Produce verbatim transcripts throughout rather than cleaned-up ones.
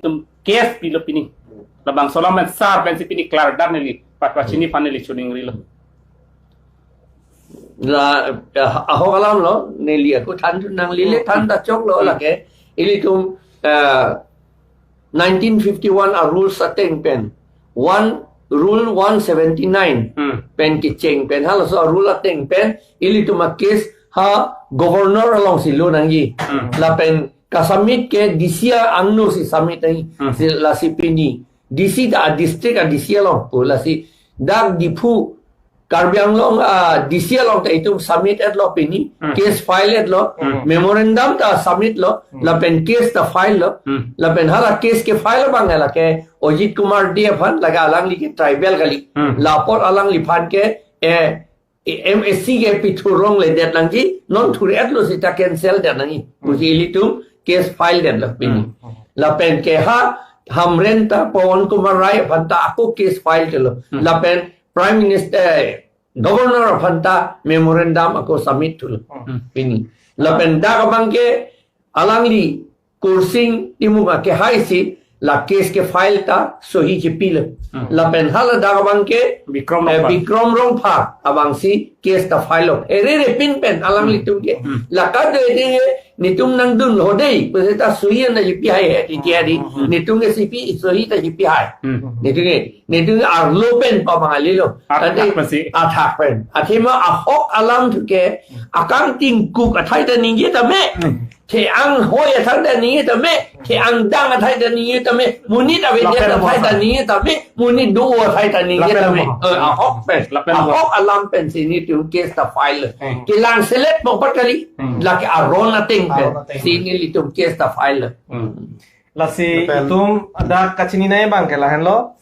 tum case pilo pini. Labangso alam pen sar pensi pini klardak neli, pat pachini aphan neli choningrilo. La, eh, ahok alam lo, neli ako than nanglele than ta choklo lake. Ilitum, eh, nineteen fifty-one a rules ateng pen, one rule one seventy-nine Hmm. pen kecheng pen, halaso a rule ateng pen ilitum a case ha governor alongsi lo nangji. Hmm. Lapen ka-submit ke D C angno si submit nangji. Hmm. Si, lasi pini D C ta a district a D C along pu, lasi dak Diphu Karbi Anglong a D C along ta itum submit etlo pini, Hmm. case file etlo, Hmm. memorandum ta submit lo, Hmm. lapen case ta file lo, Hmm. lapen hala case ke file abang lake Ajit Kumar Dey aphan, lake alangli ke tribal kali. Hmm. Lapot alangliphan ke, eh, M A C ke pithurong le det nangji, non thur etlo sita cancel det nangji. Hmm. Pusi ilitum case file detlo pini. Hmm. Lapen ke ha Hamren ta Pawan Kumar Rai aphan ta ako case file thulo. Hmm. Lapen Prime Minister, eh, Governor aphan ta memorandum ako submit thulo. Hmm. Pini. Lapen dak abang ke alangli Kursing Timung akehai si la case ke file ta sohi chepilo. Hmm. Lapen hala dak abang ke, Bikram eh, Rongphar. Bikram Rongphar abang si case ta file lo. Ere re pin pen alanglitum ke. Hmm. La kado ere re netum nangdunlo dei, pusi ta sohi an ta chepi hai he, titi hari. Hmm. Netum ke chepi, sohi ta chepi hai. Hmm. Netum ke, netum ke arlo pen pa bangali lo. Athak Tadi pensi. Athak pen. Athema ahok alam thu ke, akangting kuk athai ta ningje tame. Hmm. Ke-ang hoi athai ta ningje tame, ke-ang dang athai ta ningje tame, monit avedet Lapen athai ta mo. Ningje tame, monit do athai ta ningje Lapen tame. Mo. Eh, ahok pen. Lapen mo. Ahok alam pensi netum case ta file. Hmm. Kelang selet mo pat kali. Hmm. Lake aron ateng pen. Aron ateng. Si nelitum case ta file. Hmm. Lasi Lapen. Itum dak kachini nai abang ke lahenlo.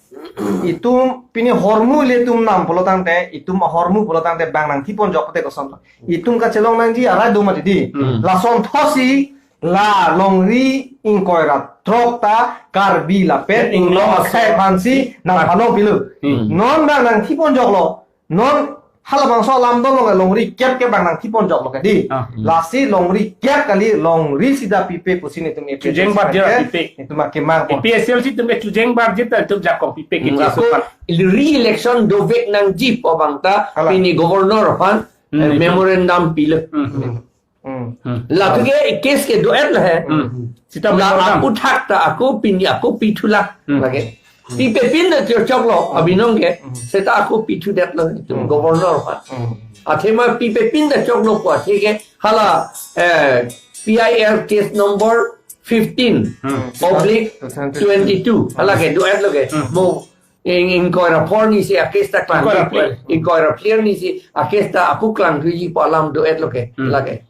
Itum pini ahormu ilitum nam pulo tangte, itum ahormu pulo tangte bang nangthipon jok te koson. Itum kachelong nangji arai do mati dei. Hmm. Lasonthotsi la longri ingkoi ra throk ta Karbi lapen Inglong akhei aphansi nangphanong pilo. Hmm. Non bang nangthipon joklo. Non halabangso alam do long longri kep ke bang nangthipon joklo ke dei. Ah. Lasi longri kep kali, longri sida pipe pusi netum A P H L C Chujeng barjir ke pipe. Netum akemang pon. A P H L C atum ke chujeng barjir ta atum jakong pipe ke Hmm, Jesu ako pan. Re-election dovek nangji pu abang ta Hala. Pini governor aphan, Hmm, eh, netum. Memorandum pilo. Hmm. Hmm. Hmm. Hmm. La thu ke case ke do-et lo he. Hmm. Sita La memorandum. Aphuthak ta ako pini ako pithu la. Hmm. Lake. Pipe pin ta choklo abinong ke. Hmm. Seta ako pithu detlo itum Hmm. governor aphan. Hmm. Athema pipe pin ta choklo pu athe ke hala, eh, P I L case number fifteen Hmm. oblique twenty-two. Hala ke do-et lo ke. Hmm. Mo ing, ingkoi ra phli arni si a case ta klang. Ingkoi ra phli. Ingkoi ra phli arni si a case ta ako klangthuji pu alam do-et lo ke. Hmm. Hala ke.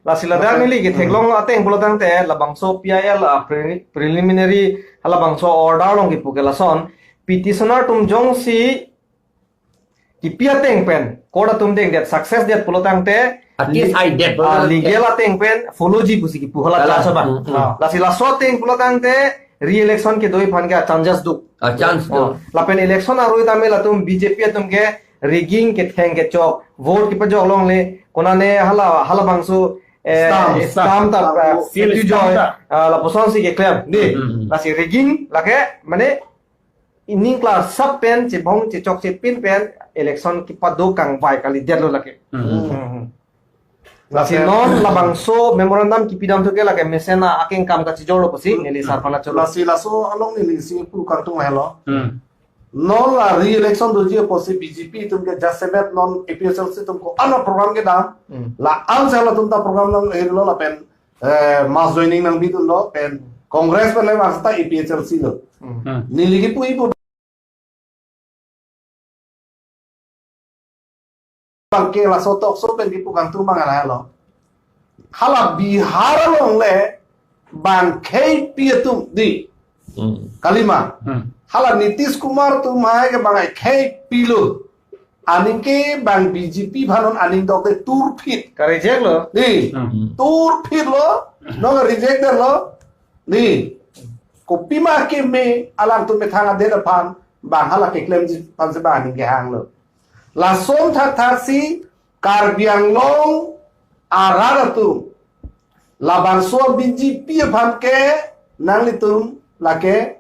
Lasi ladak neli ketheklong ateng pulo tangte labangso P I L a pre-, preliminary halabangso order along kipu ke lason petitioner atum jongsi kipi ateng pen court atum dengdet success det pulo tangte A case le-, haidet pulo ah, tangte. Legal ateng pen follow ji pusi kipu hala Hala. Laso ba. Hmm, hmm. Ah. Lasi laso ateng pulo tangte re-election kedo aphan ke chances do. A chance do. Oh, lapen election arui tame latum B J P atum ke rigging ketheng kechok, vote kepajok longle, konane hala, halabangso, eh, Stamp, stamp stamp. Ta, eh, Seal itu stamp joy, ta. Ah, lapuson si keklem dei. Hmm, hmm. Lasi rigging lake, mane, ining klar sap pen, chebong, chechok, chepin pen, election kepado kangvai kalidet lo lake. Hmm. Hmm, hmm. Lasi Lapen non labangso memorandum kipidam thu ke lake mesen akengkam kachijorlo pusi, neli sar aphan cholo. Lasi laso along neli isi pu kangtung helo. Hmm. Non la re-election doji apotsi B J P atum ke jasemet non A P H L C atum ko-an a program kedam. Hmm. La-an si halatum ta program nang hirlo lapen, eh, mass joining nangbidunlo pen Congress pen le mas ta A P H L C lo. Hmm. Hmm. Neli kipu ipu bang ke laso talk show pen kipu kangtung bang lahelo. Hala Bihar along le bang khei pi atum dei. Hmm. Kalima. Hmm. Hala Nitish Kumar atum hai ke bang khei pilo. Aning ke bang B J P aphan non aning dokde turphit. Ka-reject lo. Dei. Hmm. Turphit lo. Non reject lo. Dei. Kopima keme alangtum methang adet aphan bang hala keklemji aphan si bang aning kehanglo. Lason thakthak si Karbi Anglong arat atum labangso B J P aphan ke nanglitum lake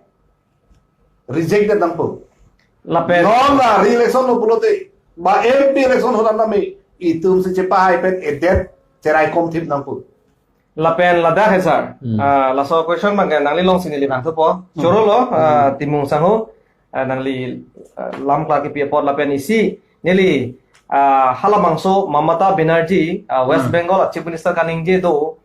reject det nangpo. Lapen non la re-election lo pulote, ba M P election ho nang nami, itum si chepahai pen edet cherai kom thip nangpo. Lapen ladak he sir. Hmm. Ah, laso question abang ke nangli along si neli vangthupo. Hmm. Choro lo, ah, Hmm. Timung Sangho, ah, nangli, ah, lam klar kipi apot lapen isi neli, ah, halabangso Mamata Banerjee, ah, West Hmm. Bengal a Chief Minister kaningje do,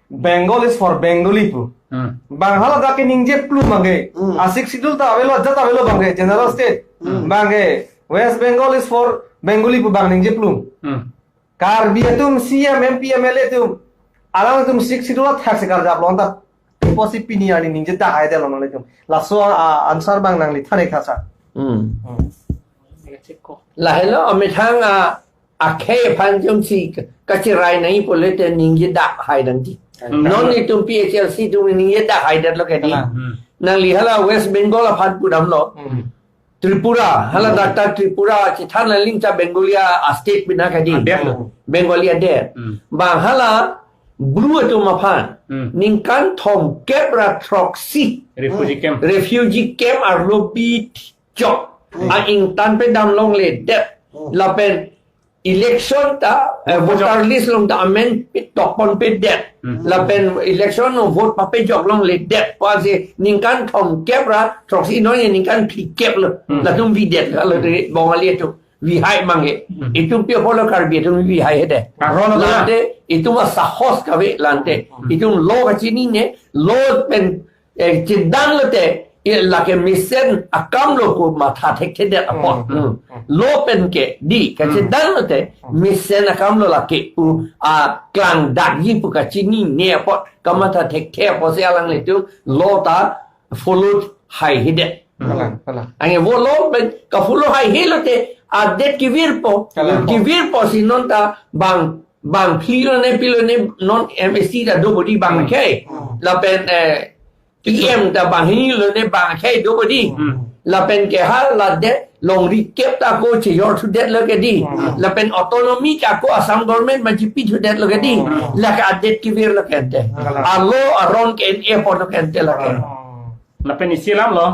Bengal is for Bengali pu. Hmm. Bang haladak ke ningje plum abang ke. Hmm. A Sixth Schedule ta avelo, ajat avelo abang ke, general state. Hmm. Abang ke, West Bengal is for Bengali pu bang ningje plum. Hmm. Karbi atum C M, M P, M L A atum, alangtum Sixth Schedule athak si karjap lo anta, iposi pini arni ningje dak hai det lo nanglitum. Laso, ah, answer abang nangli than-ik tha sir. Hmm. Hmm. Lahelo amethang, ah, akhei aphan jongsi kacherai nangji pulote ningje dak hai nangji. Hmm. Non itum P H L C atum ningje dak hai det lo ke di. Hmm. Nangli hala West Bengal aphan pudam lo. Hmm. Tripura, hala Hmm. Doctor Tripura, chethan la ling cha Bengali a state pina ke di. Adet lo. Bengali adet. Hmm. Bang hala Bru atum aphan. Hmm. Ningkan thomkep ra throksi. Refugee camp. Refugee camp arlo bi chok. Hmm. A ingtan pedam longle det. Hmm. Lapen election ta, eh, Vote pajok. Voter list along ta amen pitokpon pedet. Hmm. Lapen election along vote papejok longle det. Pusi ningkan thomkep ra throksi, non ningkan phlikep lo. Hmm. Latum vi det lo, lo Hmm. de Bongali atum vi hai abang ke. Hmm. Itum pi apotlo Karbi atum vi hai he de. Aron lo la. Lante itum asahos kave lante. Hmm. Itum lo kachinine, lo pen eh, chedang lote, eh, lake mesen akam lo pu matha thekthe det apot. Hmm. Hmm. Hmm. Lo pen ke di, Hmm. kachedang lote, Hmm. mesen akam lo lake pu, ah, klangdakji pu kachinine apot, kamatha thekthe apotsi alanglitum lo ta follow hai he det. Hmm. Kalang, kalang. Anke vo lo pen ka-follow hai he lote, adet kevirpo, Kalang. Kevirpo si non ta bang, bang phli lone pilo ne non M A C ta do bodi bang Hmm. ke. Hmm. Lapen, eh, E M ta banghini lone bang akhei do bodi. Hmm. Lapen ke hala de longri kep ta ko chejor thudet lo ke di. Hmm. Lapen autonomy ta ko Assam government ma chipi thudet lo ke di. Hmm. Lake adet kevir lo ke ante. Hmm. Alo aron ke en e apot lo ke ante lake. Hmm. Lapen isi alam lo,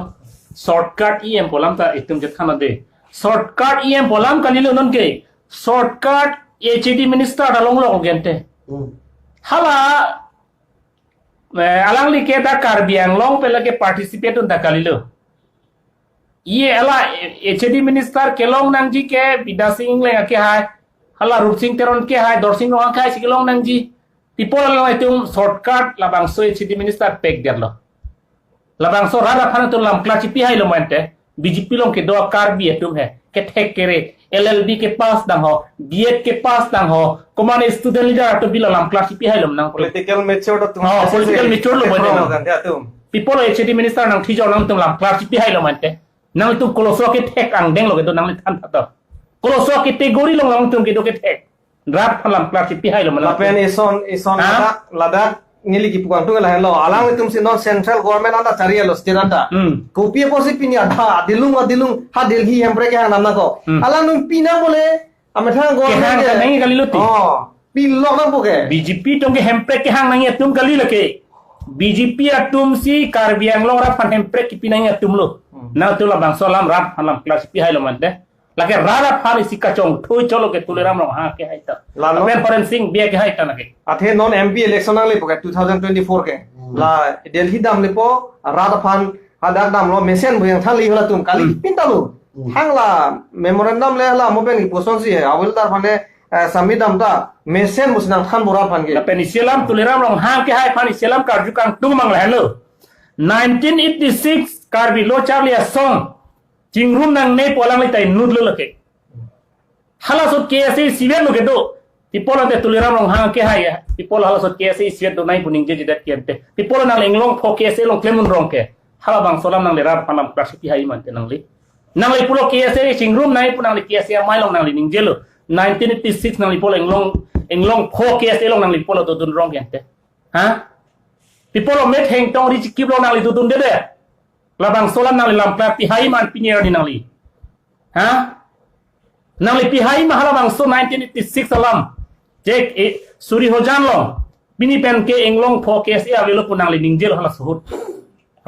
shortcut E M pu alam ta itum chethan de. Shortcut E M pu alam kalilo non ke. Shortcut H A D minister ta longlo ke ante. Hmm. Hala Eh, alangli ke ta Karbi Anglong pen lake participate un ta kalilo. Ye hala H A D minister kelong nangji ke Bidya Sing Engleng akehai, hala Rupsing Teron akehai, Dorsing Ronghang akehai si kelong nangji. People along itum shortcut labangso H A D minister pek der lo. Labangso rat aphan itum lam class chipi hai lo mante. B J P along kedo Karbi atum he, kethek kere, L L B ke pass dang ho, B Ed ke pass dang ho, komat student leader atum bilo lam class chipi hai lo nang. Political mature atum. Oh, political mature lo. Pro mane nang. Kan dia atum. People H A D minister nangthijor nangtum lam class chipi hai lo mante. Nangtum koloso kethek angdeng lo kedo nangli than tha to. Koloso category along nangtum kedo kethek. Rat aphan lam class chipi hai lo mane. Lapen ison, ison Ha? ladak, ladak neli kipu kangtung lahenlo. Alangtum si non central government anta chari lo state anta. Hmm. Kopi apotsi pini adha, adilung, adilung, ha Delhi hemprek kehang nang nangkok. Hmm. Alangtum pina bole, amethang government Kehang ke. Kan nangji kalilo ti. Oh, pilok nangpo ke. B J P atum ke hemprek kehang nangji atum kali lake. B J P atum si Karbi Anglong rat aphan hemprek kipi nangji atum lo. Hmm. Nangtum labangso alam rat aphan lam class chipi hai lo mante. Lake rat aphan isi kachongthui cholo ke Tuliram Ronghang akehai ta. Lalo. Lapen Horen Sing Bey akehai ta lake. Athe non M P election nanglepo ke two thousand twenty-four ke. Hmm. La Delhi damlepo, rat aphan hadak damlo, mesen bu nangthanji halatum kali Hmm. pinta lo. Hmm. Hang la memorandum le la mo pen ki poson si hai, hawildar aphan, eh, submit dam ta mesen bu si nangthanpo rat aphan ke. Lapen isi alam Tuliram Ronghang akehai aphan isi alam karju kangtung mang lahenlo. Nineteen eighty-six Karbi Lo Charli Asong chingrum nangne pu alangli ta inut lo lake. Halaso K S A isivet lo kedo. People ante Tuliram Ronghang akehai ya. People halaso K S A isivet do nangji pu ningjejedet ke ante. People nangli inglong pho K S A along klemdun rong ke. Halabangso alam nangli rat aphan lam class chipi hai mante nangli. Nangli pulo K S A chingrum nangji pu nangli K S A amei along nangli ningjelo. Nineteen eighty-six nangli pulo inglong, inglong pho K S A along nangli pulo dodun rong ke ante. Ha? People metheng tongri chikip along nangli dodundedet. Labangso alam nangli lam class chipi hai man pini arni nangli. Ha? Nangli pi hai ma halabangso nineteen eighty-six alam. Chek e, suri hojan along. Pini pen ke inglong pho K S A avelo pu nangli ningjelo hala suhut.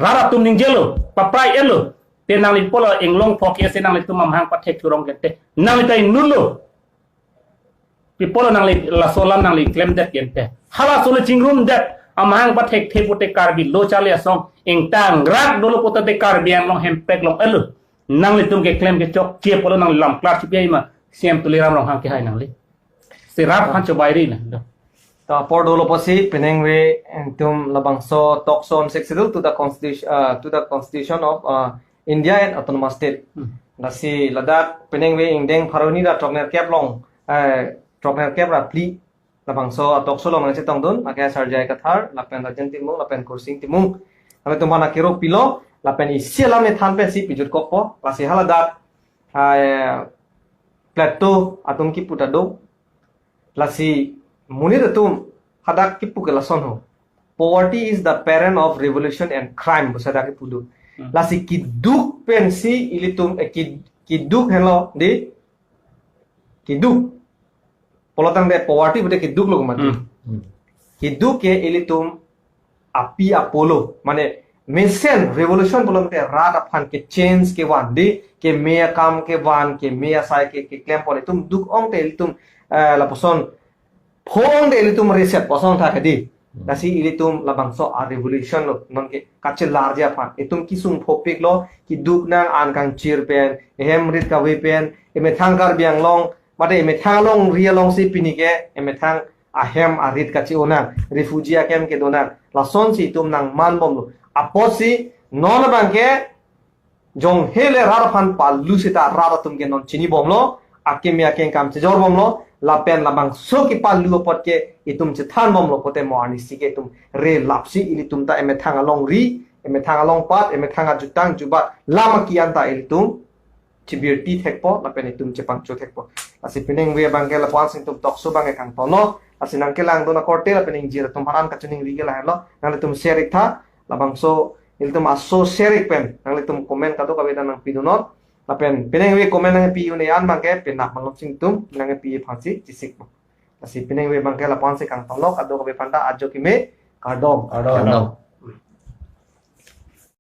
Rat atum ningjelo, paprai elo. Te nangli pulo inglong phok ese nanglitum amahang pathek thurong kente. Nangli ta inutlo. Pi pulo nangli laso alam nangli klemdet kente. Halaso le chingrumdet. Amahang pathek the pute Karbi lo charli asong. Ingtang rak dolo pute te Karbi Anglong hempek long elo. Nanglitum keklem kechokche pulo nangli lam klar chipi ma. C M Tuliram Ronghang kehai nangli. Si rat aphan chobairi na. To apor dolo pusi penang ve itum labangso talk show on Sixth Schedule to the constitution, uh, to the constitution of, uh, India and autonomous state. Hmm. Lasi ladak penang ve ingdeng pharo hini ra throknerkep along, eh, throknerkep ra phli labangso talk show along nangchetongdun, ake Sarjai Kathar, lapen Rajen Timung, lapen Kursing Timung. Lapen tum aphan akero pilo, lapen isi alam ne than pensi pijut kokpo, lasi haladak, eh, Plato atum kipu ta do, lasi monit atum hadak kipu ke lason ho. Poverty is the parent of revolution and crime, pusi hadak kipu do. Hmm. Lasi keduk pensi ilitum, eh, ki-, keduk henlo, di? Keduk. Pulo tangte poverty pute keduk lo mati. Hmm. Hmm. Keduk ke ilitum api apolo. Mane mesen revolution pulo tangte rat aphan ke change kevan, di? Keme akam kevan, keme asai ke, keklem pon itum duk ong te ilitum, eh, lapuson phong te ilitum reset puson tha ke, di? Hmm. Lasi ilitum labangso a revolution lo, non ke kachelarji aphan. Itum kesung phopik lo, keduk nang an kangchir pen, ehem rit kave pen, emethang Karbi Anglong, mate emethang alongri alongsi pini ke, emethang ahem arit kache-o nang, refugee ahem kedo nang. Lasonsi itum nangman bomlo. Apotsi non abang ke jong hele rat aphan palu seta rat atum ke non chini bomlo, akeme akengkam chejor bomlo, lapen labangso kepalu apot ke itum chethan bomlo, pute mo arnisi ke itum relapsi ilitum ta emethang alongri, emethang alongpat, emethang ajutang jubat, lam aki-an ta ilitum chibirti thekpo, lapen itum chepangcho thekpo. Lasi penang ve abang ke lapu-ansi itum talk show abang ke kangtonlo, lasi nangkelangdun akorte lapen ingjir atum aphan an kachiningri ke lahenlo, nanglitum share ik tha, labangso ilitum aso share ik pen, nanglitum comment kadokave ta nangpidunnon, lapen penang ve comment nangpi un-e an abang ke penap malom sing itum nangpi aphansi chesikpo. Lasi penang ve abang ke lapu-ansi kangtonlo, kadokave aphan ta ajo keme, kardom. Kardom. Kardom.